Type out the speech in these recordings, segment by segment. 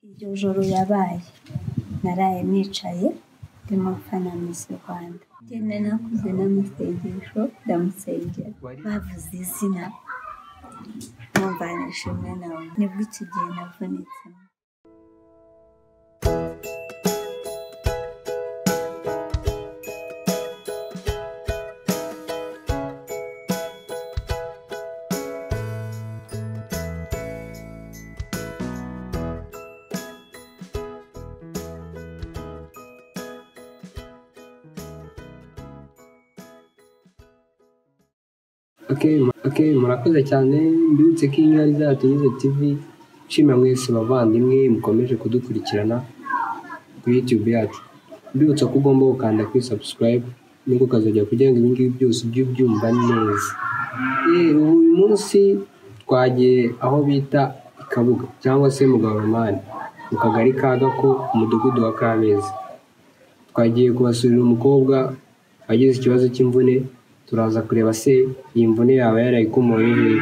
Iryo joro yabaye naraye nicaye ndimo mfana Miss Rwanda. Njye nakuze n'amasengesho ndamusengera, bavuze izina numva nishimwe nawe, nibwo iki gihe navunitse. Okay, murakoze cyane. Mbibutse ko iyi ari Zatunyuze TV. Nshimira mwese bavandimwe mukomeje kudukurikirana kuri YouTube yacu. Mbibutsa ko ugomba gukanda kuri subscribe nubwo ukazajya kugira ngo ibingibi byose ujye ubyumva neza. Uyu munsi twagiye aho bita i Kabuga cyangwa se mu Gaboromani, mu kagari ka Gako, umudugudu wa Kabeza. Twagiye kubasurira umukobwa wagize ikibazo cy'imvune. Turaza kureba se iyi mvune yaba yarayikomoye hehe.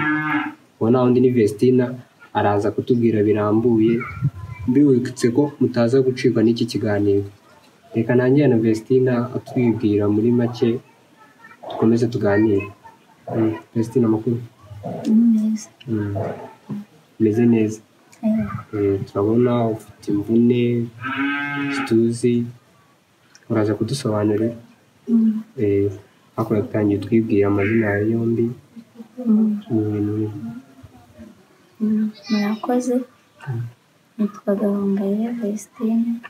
Uwo nta wundi ni Vestina, araza kutubwira birambuye. Mbibutse ko mutaza gucikwa n'iki kiganiro. Reka nangire na Vestina atwibwira muri make, dukomeze tuganire. Vestina, amakuru? Neza. Meze neza. Turabona ufite imvune situzi, uraza kudusobanurira. Hakurya tangiye twibwira amazina yawe yombi. Murakoze. Nitwa Gahongayire Vestine,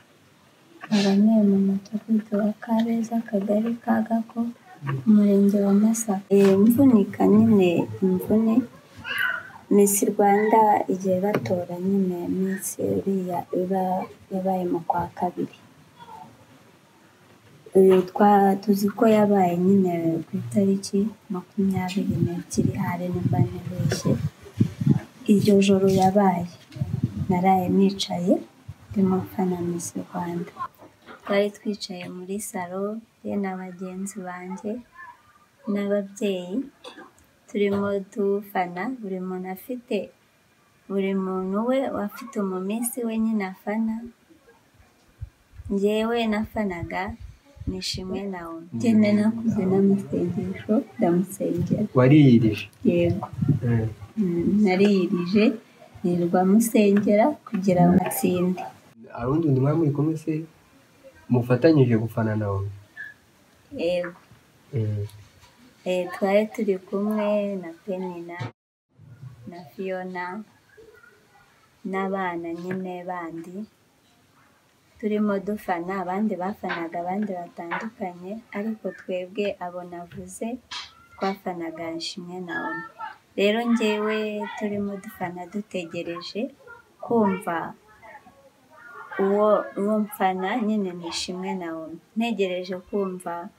nkaba ntuye mu mudugudu wa Kabeza, akagari ka Gako, umurenge wa Masaka. Mvunika nyine imvune Miss Rwanda igihe batora nyine Miss uriya iba yabaye mu kwa kabiri. Tuzi ko yabaye nyine ku itariki 22 hari nimba ntibeshye. Iryo joro yabaye naraye nicaye ndimo mfana Miss Rwanda. Twari twicaye muri salo ye na bagenzi banjye n'ababyeyi, turimo dufana, buri muntu afite buri muntu we afite umumisi we nyine afana. Njyewe nafanaga Nishimwe Naomi. Njye nakuze n'amasengesho ndamusengera. Wariyirije? Yego. Nariyirije nirirwa musengera kugira ngo atsinde. Hari undi mwari muri kumwe se mufatanyije gufana Naomi? Yego. Twari turi kumwe na Penina na Fiona n'abana nyine bandi, turimo dufana. Abandi bafanaga abandi batandukanye, ariko twebwe abo navuze twafanaga Nishimwe Naomi. Rero njyewe turimo dufana dutegereje kumva uwo mfana nyine Nishimwe Naomi, ntegereje kumva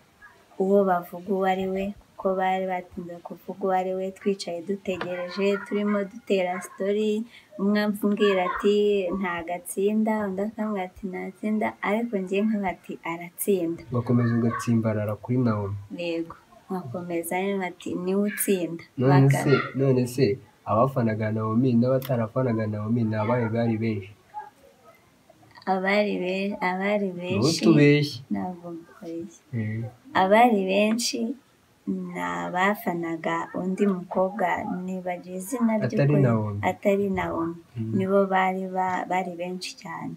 uwo bavuga uwo ari we, kuko bari batinze kuvuga uwo ari we. Twicaye dutegereje, turimo dutera story, umwe ambwira ati ntagatsinda, undi akambwira ati ntatsinda, ariko njye nkaba ati aratsinda. Ugakomeza ugatsimbarara kuri Naomi? Yego, nkakomeza ati niwe utsinda. None se abafanaga Naomi n'abatarafanaga Naomi ni abahe bari benshi? Abari benshi ntabwo mbabeshya, abari benshi ni abafanaga undi mukobwa nibagiwe izina ry'ukuri, atari Naomi, nibo bari benshi cyane.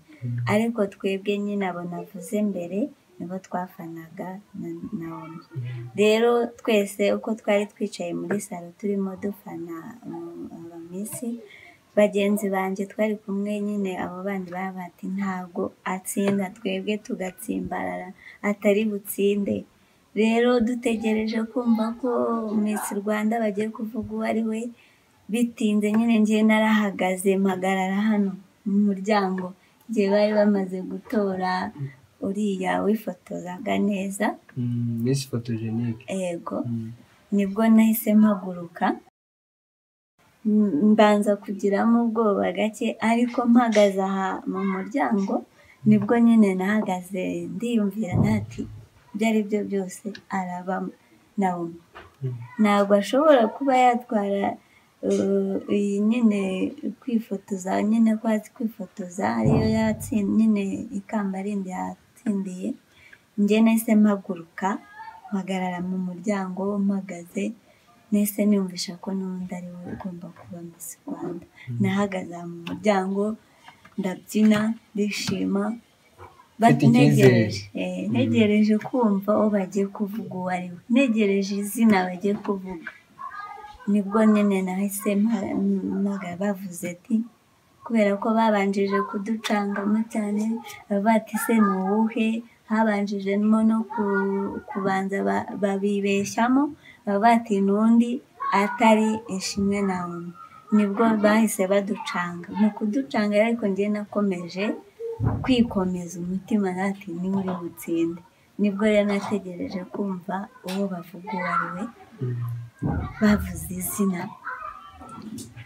Ariko twebwe nyine abo navuze mbere nibo twafanaga Naomi. Rero twese uko twari twicaye muri salo turimo dufana abamisi, bagenzi banjye twari kumwe nyine abo bandi baba bati ntabwo atsinda, twebwe tugatsimbarara atari butsinde. Rero dutegereje kumva ko Miss Rwanda bagiye kuvuga uwo ari we, bitinze nyine njye narahagaze mpagarara hano mu muryango, igihe bari bamaze gutora uriya wifotozaga neza, Miss Photogenic. Yego, nibwo nahise mpaguruka, mbanza kugiramo ubwoba gake, ariko mpagaze aha mu muryango nibwo nyine nahagaze ndiyumvira nati ibyo ari byo byose araba Naomi, ntabwo ashobora kuba yatwara Iyi nyine kwifotoza nyine ko azi kwifotoza ariyo yatsindiye nyine ikamba rindi yatsindiye, njye nahise mpaguruka mpagarara mu muryango mpagaze, nahise niyumvisha ko n'ubundi ari we ugomba kuba Miss Rwanda. Nahagaze mu muryango ndabyina ndishima, ntegereje kumva uwo bagiye kuvuga uwo ari we, ntegereje izina bagiye kuvuga. Nibwo nyine nahise bavuze ati kubera ko babanjije kuducangamo cyane, bati se ni uwuhe, habanjijemo no kubanza babibeshyamo, bati n'undi atari Ishimwe Naomi. Nibwo bahise baducanga, mu kuducanga ariko njye nakomeje kwikomeza umutima ati niwe uri butsinde. Nibwo rero nategereje kumva uwo bavuga uwo ari we, bavuze izina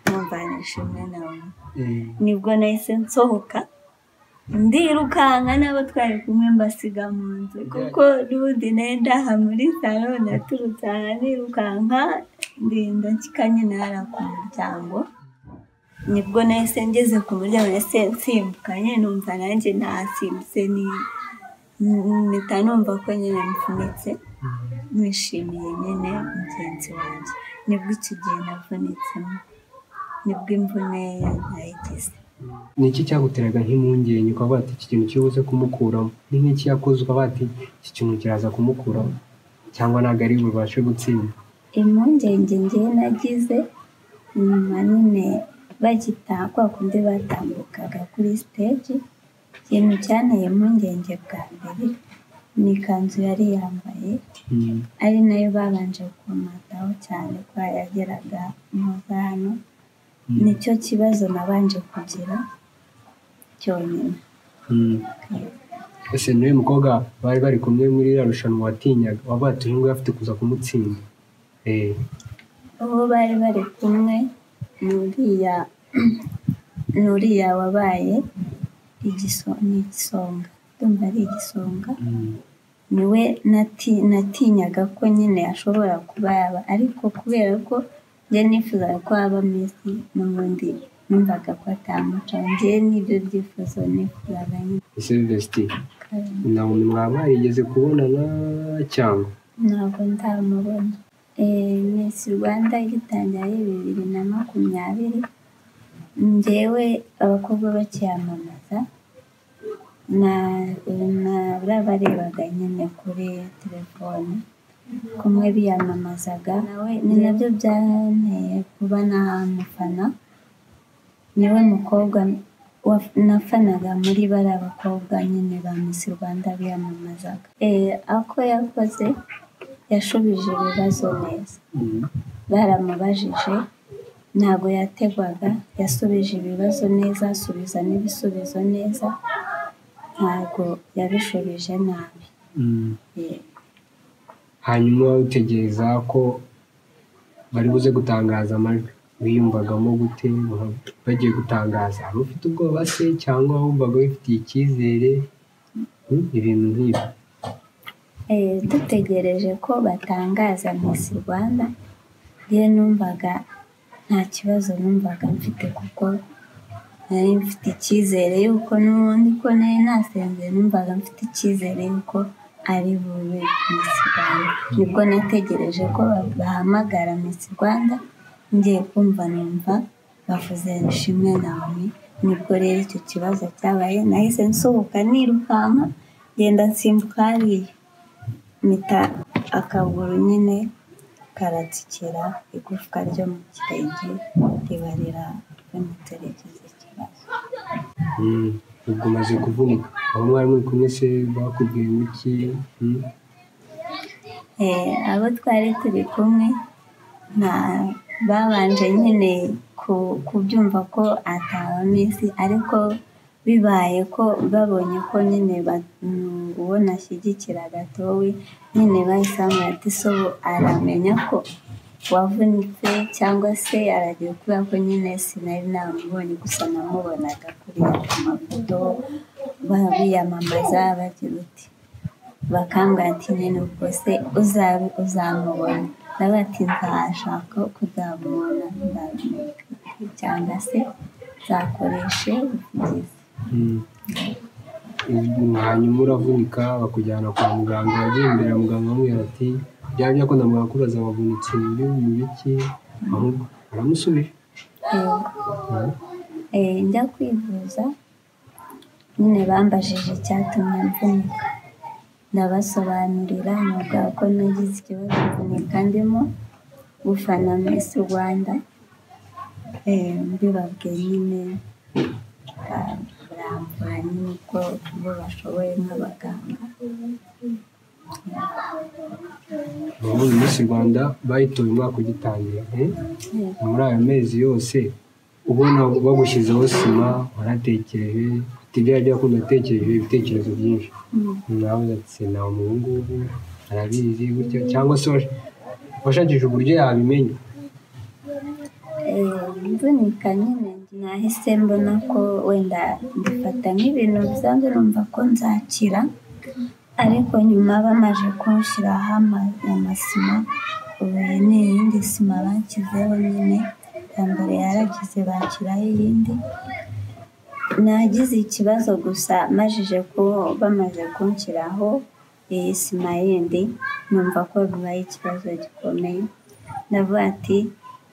numva ni Ishimwe Naomi. Nibwo nahise nsohoka ndirukanka n'abo twari kumwe mbasiga mu nzu, kuko n'ubundi nari ndaha muri salo, naturutse aha nirukanka ndinda nshyika nyine hariya ku muryango. Nibwo nahise ngeze ku muryango nahise nsimbuka nyine numva nanjye nasimbutse, mpita numva ko nyine mvunitse, nishimiye nyine mugenzi wanjye. Nibwo icyo gihe navunitsemo, nibwo imvune nayigize. Ni iki cyaguteraga nk'impungenge ukavuga ati iki kintu kibuze kumukuramo? Ni nk'iki yakoze ukavuga ati iki kintu kiraza kumukuramo cyangwa ntabwo ari bubashe gutsinda? Impungenge njyewe nagize nyuma nyine bagitaha kwa kundi batambukaga kuri stage, ikintu cyanteye impungenge bwa mbere ni ikanzu yari yambaye, ari nayo babanje kumataho cyane ko yageraga mu hano. Nicyo kibazo nabanje kugira cyonyine. Ese n'uyu mukobwa bari bari kumwe muri iriya rushanwa watinyaga, wavuga ati uyu nguyu afite kuza kumutsinda? Uwo bari bari kumwe ni uriya wabaye igisonga, ndumva ari igisonga, niwe natinyaga ko nyine ashobora kuba yaba, ariko kubera ko njye nifuzaga ko aba Miss n'ubundi numvaga ko atamuca, njye nibyo byifuzo nifuzaga nyine. Ese Vesti, Naomi mwaba mwarigeze kubonana cyangwa? Ntabwo ndamubona. Miss Rwanda igitangira ari 2020, njyewe abakobwa bakiyamamaza narabarebaga nyine kuri telefone kumwe biyamamazaga, ni nabyo byanteye kuba namufana. Niwe mukobwa nafanaga muri bariya bakobwa nyine ba Miss Rwanda biyamamazaga. Ako yakoze yashubije ibibazo neza, baramubajije ntabwo yategwaga, yasubije ibibazo neza, asubiza n'ibisubizo neza, ntabwo yabishubije nabi. Hanyuma utegereza ko bari buze gutangaza amajwi, wiyumvagamo gute bagiye gutangaza? Wari ufite ubwoba se cyangwa wumvaga wifitiye icyizere? Ibintu nk'ibi. Dutegereje ko batangaza Miss Rwanda, njye numvaga nta kibazo numvaga mfite, kuko nari mfite icyizere yuko n'ubundi ko nari nasenze, numvaga mfite icyizere yuko ari bube Miss Rwanda. Nibwo nategereje ko bahamagara Miss Rwanda, ngiye kumva numva bavuze Ishimwe Naomi. Nibwo rero icyo kibazo cyabaye, nahise nsohoka nirukanka ngenda nsimbuka hariya, mpita akaguru nyine karatsikira, igufwa ryo mu kirenge riba riravunitse rigize ikibazo. Ubwo umaze kuvunika, abo mwari muri kumwe se bakubwiye iki? Abo twari turi kumwe babanje nyine kubyumva ko ataba Miss, ariko bibaye ko babonye ko nyine uwo nashyigikiraga Towe, nyine bahise bambwira ati so aramenya ko wavunitse cyangwa se aragiye, kubera ko nyine sinari namubonye, gusa namubonaga kuri mafoto biyamamaza bagira uti, bakambwira ati nyine ubwo se uzamubona. Ndavuga ati nzashaka kuzamubona nzamwereka cyangwa se nzakoreshe ubuvugizi. Hanyuma uravunika bakujyana kwa muganga, wagiye imbere ya muganga amubwira ati byaba byakunda muganga akubaza wavunitse mu biki, ahubwo aramusubije. Yego. Njya kwivuza nyine bambajije icyatumye mvunika, ndabasobanurira nubwo ko nagize ikibazo mvunika ndimo gufana Miss Rwanda, mbibabwiye nyine baramvura nyine uko bo bashoboye nk'abaganga. Ubundi Miss Rwanda bayitoye umwaka ugitangira, muri ayo mezi yose ubona bagushyizeho sima waratekereje, ati byari byakunda natekereje ibitekerezo byinshi, nawe ati nawe ubu ngubu arabizi gutya, cyangwa se washakishije uburyo yabimenya. Mvunika nyine nahise mbona ko wenda mbifata nk'ibintu bisanzwe, numva ko nzakira, ariko nyuma bamaze kunshyiraho amasima, ubu iyi ni iyindi sima banshyizeho nyine, iya mbere yaragize banshyiraho iyindi. Nagize ikibazo gusa majije ko bamaze kunshyiraho iyi sima yindi, numva ko bibaye ikibazo gikomeye. Ndavuga ati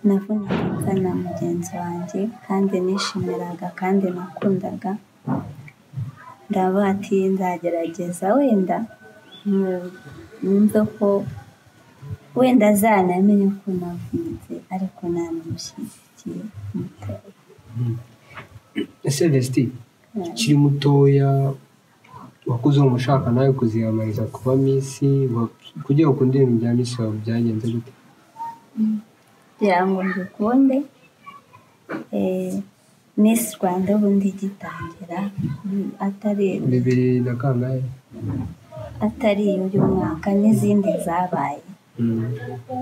navunitse mfana mugenzi wanjye kandi nishimiraga kandi nakundaga, ndavuga ati nzagerageza wenda numve ko wenda azanamenye ko navunitse, ariko nanamushyigikiye mutoya. Ese Vesti ukiri mutoya wakuze umushaka nawe kuziyamariza kuba Miss, kugira ngo ukunde ibintu bya Miss wawe byagenze gute? Kugira ngo mbikunde, Miss Rwanda ubundi igitangira atari 2000 na kangahe? Atari uyu mwaka n'izindi zabaye,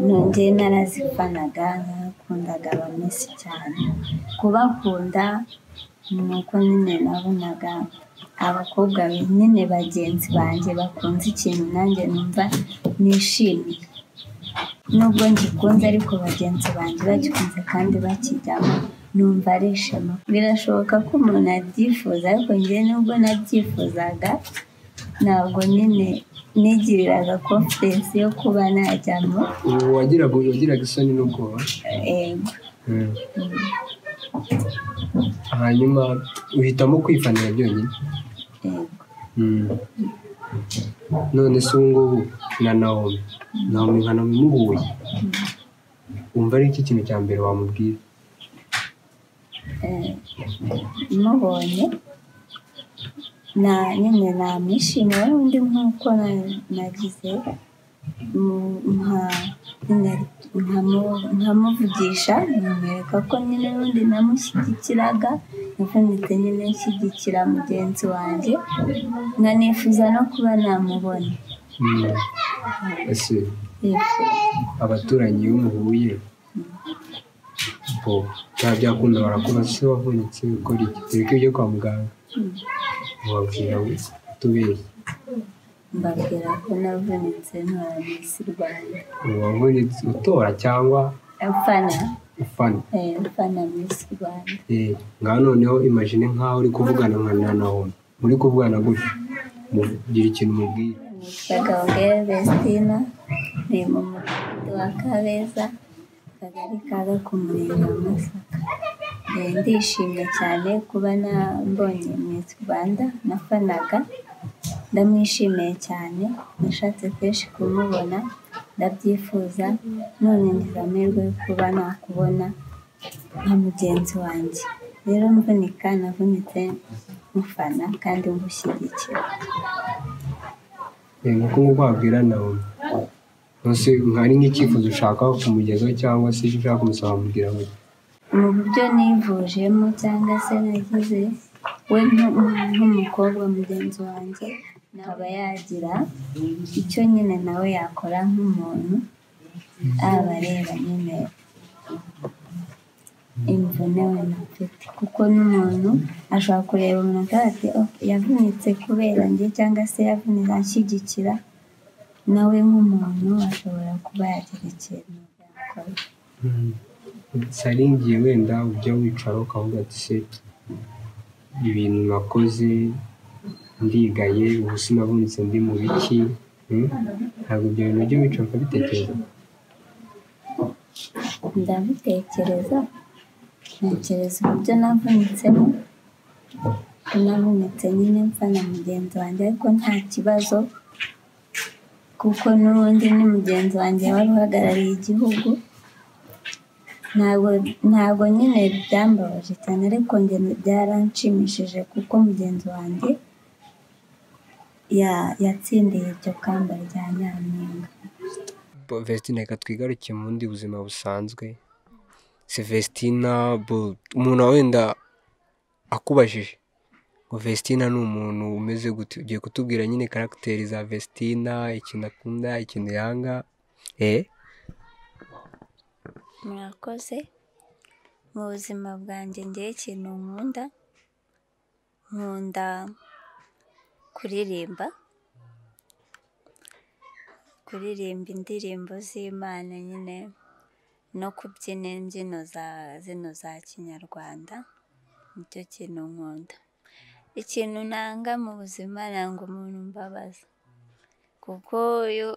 nongeye narazifanaga, narakundaga aba Miss cyane. Kubakunda ni uko nyine nabonaga abakobwa nyine bagenzi banjye bakunze ikintu nanjye numva nishimiye, nubwo ngikunze ariko bagenzi banjye bagikunze kandi bakijyamo numva ari ishema. Birashoboka ko umuntu abyifuza, ariko njye nubwo nabyifuzaga ntabwo nyine nigiriraga confidence yo kuba najyamo. Ubu wagiraga isoni n'ubwoba? Yego. Hanyuma uhitamo kwifanira byonyine? Yego. None se ubu ngubu na Naomi, Naomi nka Naomi muhuye, wumva ari iki kintu cya mbere wamubwira? Mubonye na nyine namwishimira n'undi nk'uko nagize nkamuvugisha, nkamwereka ko nyine n'undi namushyigikiraga, navunitse nyine nshyigikira mugenzi wanjye, nkanifuza no kuba namubona. Ese abaturanyi iyo muhuye bo byakunda barakubaza se wavunitse ukora iki? Tureke ibyo kwa muganga, ubabwira tubeshye? Mbabwira ko navunitse ntora Miss Rwanda. Wavunitse utora cyangwa ufana? Ufana. Ufana Miss Rwanda. Ngaho noneho imagine nkaho uri kuvugana nka Naomi, muri kuvugana gutya, mugira ikintu mubwira. Nitwa Gahongayire Vestina, ni mu mudugudu wa Kabeza, akagari ka Gakumurenge wa Masaka. Ndishimye cyane kuba nambonye Miss Rwanda nafanaga, ndamwishimiye cyane, nashatse kenshi kumubona, ndabyifuza, none ngize amahirwe yo kuba nakubona nka mugenzi wanjye. Rero mvunika navunitse mufana kandi ngushyigikira. Nkuko nguko wabwira Naomi, hari nk'icyifuzo ushaka kumugezaho cyangwa se icyo ushaka kumusaba mubwira ngo? Mu buryo nivujemo cyangwa se nagize, we nk'umukobwa mugenzi wanjye aba yagira icyo nyine nawe yakora nk'umuntu, aba areba nyine imvune wenda mfite, kuko n'umuntu ashobora kureba umuntu akavuga ati yavunitse kubera njye cyangwa se yavunitse anshyigikira, Nawe nk'umuntu ashobora kuba yagira ikintu yakora. Hari igihe wenda ujya wicara ukavuga ati se ibintu nakoze ndigaye, ubu sinavunitse ndi mu biki? Ntabwo ibyo bintu ujya wicara ukabitekereza? Ndabitekereza, ntekereza uburyo navunitsemo, navunitse nyine mfana mugenzi wanjye, ariko nta kibazo kuko n'ubundi ni mugenzi wanjye wari uhagarariye igihugu. Ntabwo nyine byambabaje cyane, ariko njye byaranshimishije kuko mugenzi wanjye yatsindiye iryo kamba rya Nyampinga. Vestine, reka twigaruke mu bundi buzima busanzwe. Se Vestine, umuntu wenda akubajije ngo Vestine ni umuntu umeze gute, ugiye kutubwira nyine karagiteri za Vestine, ikintu akunda, ikintu yanga. Murakoze. Mu buzima bwanjye ngewe ikintu nkunda, nkunda kuririmba, kuririmba indirimbo z'Imana nyine, no kubyina imbyino za zino za kinyarwanda, nicyo kintu nkunda. Ikintu nanga mu buzima, nanga umuntu umbabaza, kuko iyo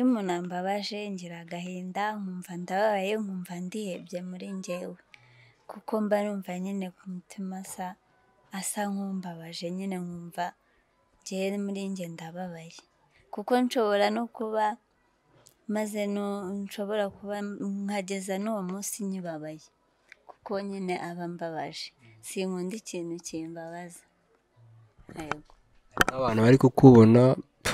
umuntu ambabaje ngira agahinda, nkumva ndababaye, nkumva ndihebye muri njyewe, kuko mba numva nyine ku mutima asa nk'umbabaje nyine, nkumva njyewe muri njye ndababaye, kuko nshobora no kuba maze nshobora kuba nkageza n'uwo munsi nkibabaye, kuko nyine aba ambabaje. Sinkunda ikintu kimbabaza. Abantu bari kukubona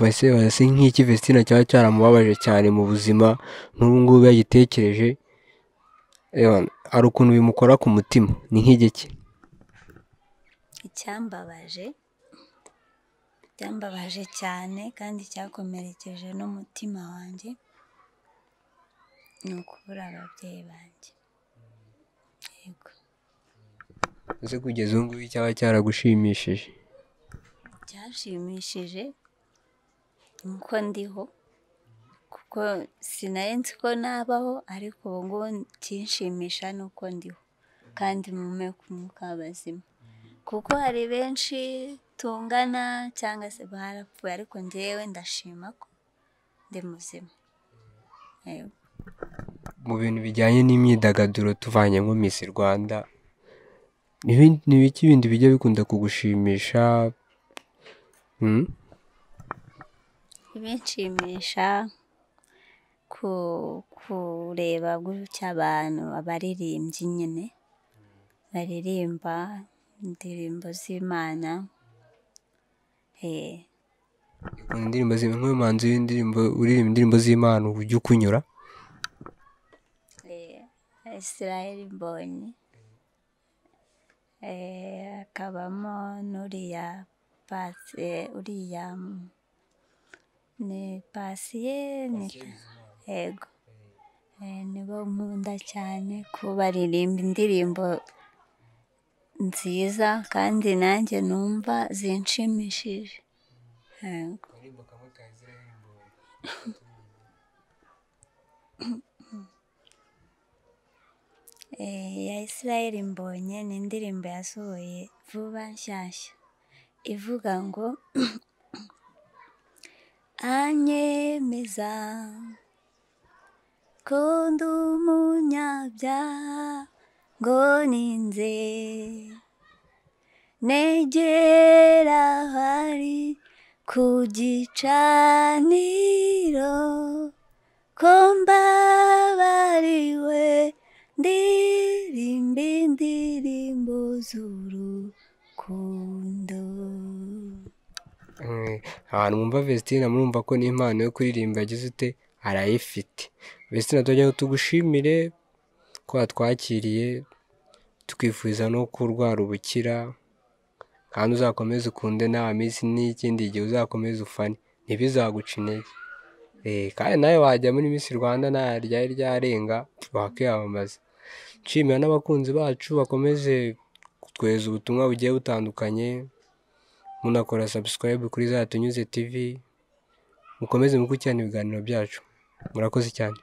base nk'iki Vestine cyaba cyaramubabaje cyane mu buzima, n'ubu ngubu yagitekereje hari ukuntu bimukora ku mutima, ni nk'igiki? Icyambabaje, byambabaje cyane kandi cyakomerekeje n'umutima wanjye, ni ukubura ababyeyi banjye. Yego. Ese kugeza ubu ngubu cyaba cyaragushimishije? Cyashimishije nuko ndiho, kuko sinari nzi ko nabaho, ariko ubu ngubu ikinshimisha ni uko ndiho kandi mpumeka umwuka w'abazima, kuko hari benshi tungana cyangwa se barapfuye, ariko njyewe ndashima ko ndi muzima. Yego. Mu bintu bijyanye n'imyidagaduro tuvanye nko Miss Rwanda, ni ibiki bindi bijya bikunda kugushimisha? Ibinshimisha kureba gutya abantu abaririmbyi nyine baririmba indirimbo z'Imana. Indirimbo z'Imana, nk'umuhanzi w'indirimbo uririmba indirimbo z'Imana ujya ukunyura? Israel Mbonyi, hakabamo n'uriya uriya ni Patient, yego, nibo nkunda cyane ko baririmba indirimbo nziza kandi nanjye numva zinshimishije. Yego. Ya Israel Mbonyi ni indirimbo yasohoye vuba nshyashya, ivuga ngo anyemeza ko ndi umunyabyaha, ngo ninze negera ahari ku gicaniro, ko mbabariwe ndirimba indirimbo z'urukundo. Ahantu mwumva Vestine murumva ko n'impano yo kuririmba yagize ute, arayifite. Vestine, tujya tugushimire ko watwakiriye, tukwifuriza no kurwara ubukira, kandi uzakomeze ukunde nawe Miss n'ikindi gihe uzakomeze ufane, ntibizaguce intege. Kandi nawe wajya muri Miss Rwanda nta ryari ryarenga wakwiyamamaza. Nshimira n'abakunzi bacu bakomeze kutwohereza ubutumwa bugiye butandukanye, munakora subscribe kuri Zatunyuze TV, Mukomeze mukurikirane ibiganiro byacu. Murakoze cyane.